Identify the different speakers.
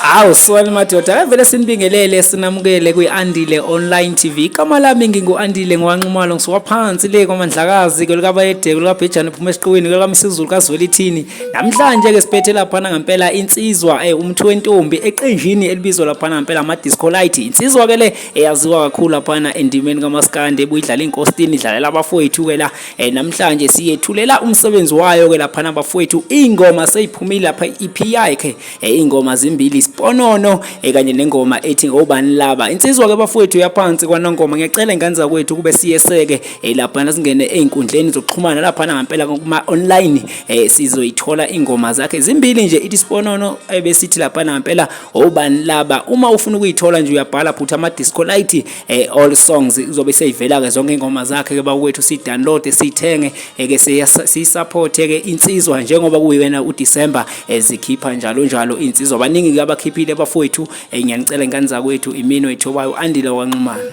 Speaker 1: Awu sona madoda, vele sinibingelele sinamukele kwi-Andile Online TV. Igama lami ngingu-Andile ngwaNxumalo, ngisuka phansi le kwaMandlakazi kwelikaBayede kwelikaBhejane phuma esiqiwini kwelikaMisizulu kaZwelithini. Namhlanje ke siphethe laphana ngempela insizwa umthi wentombi eqenjini elibizwa laphana ngempela ama-Disco Light. Insizwa ke le eyaziwa kakhulu laphana endimeni kaMaskandi ebuyidlala inkostini idlalela abafowethu ke la. Namhlanje siyethulela umsebenzi wayo ke laphana bafowethu, ingoma seyiphumile lapha EP yakhe. Ingoma zimbili, isiponono kanye nengoma ethi ngobani laba. Insizwa ke bafowethu yaphansi kwaNongoma. Ngiyacela ingane zakwethu kube siyeseke laphana singene ey'nkundleni zokuxhumana laphana ngempela kuma online, sizoyithola ingoma zakhe zimbili nje, ithi isiponono ebesithi laphana ngempela obani laba. Uma ufuna ukuyithola nje uyabhala phutha ama Disco Light all songs, izobe seyivela ke zonke ingoma zakhe ke bakwethu, si download sithenge ke siyisupport ke insizwa njengoba kuyiwena uDecember zikhipha njalo njalo insizwa. Baningi ke abakhiphile bafowethu. Ngiyanicela ingane zakwethu, imino ethobayo, Andile waNxumalo.